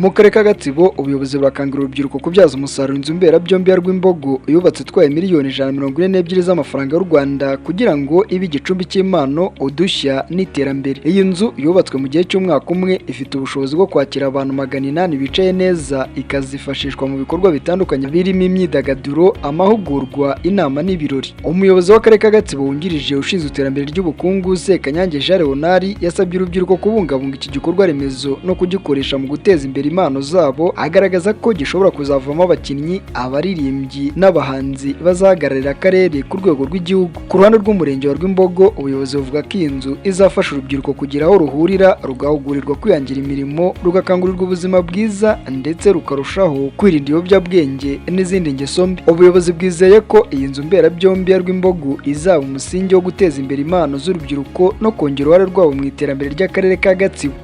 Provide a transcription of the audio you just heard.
Mu karere ka Gatsibo, ubuyobozi burakangurira urubyiruko kubyaza umusaruro inzu mberabyombi ya Rwimbogo yubatse itwaye miliyoni 142 z'amafaranga y'u Rwanda kugira ngo ibe igicumbi cy'impano, udushya n'iterambere. Iyi nzu yubatswe mu gihe cy'umwaka umwe, ifite ubushobozi bwo kwakira abantu 800 bicaye neza, ikazifashishwa mu bikorwa bitandukanye birimo imyidagaduro, amahugurwa, inama n'ibirori. Umuyobozi w'akarere ka Gatsibo wungirije ushinzwe iterambere ry'ubukungu, Sekanyange Jean Leonard, yasabye urubyiruko kubungabunga iki gikorwa remezo no kugikoresha mu guteza imbere impano zabo, agaragaza ko gishobora kuzavamo abakinnyi, abaririmbyi n'abahanzi bazahagararira akarere ku rwego rw'igihugu. Ku ruhande rw'umurenge wa Rwimbogo, ubuyobozi buvuga ko iyi nzu izafasha urubyiruko kugira aho ruhurira, rugahugurirwa kwihangira imirimo, rugakangurirwa ubuzima bwiza ndetse rukarushaho kwirinda ibiyobyabwenge n'izindi ngeso mbi. Ubuyobozi bwizeye ko iyi nzu mberabyombi ya Rwimbogo izaba umusingi wo guteza imbere impano z'urubyiruko no kongera uruhare rwabo mu iterambere ry'akarere ka Gatsibo.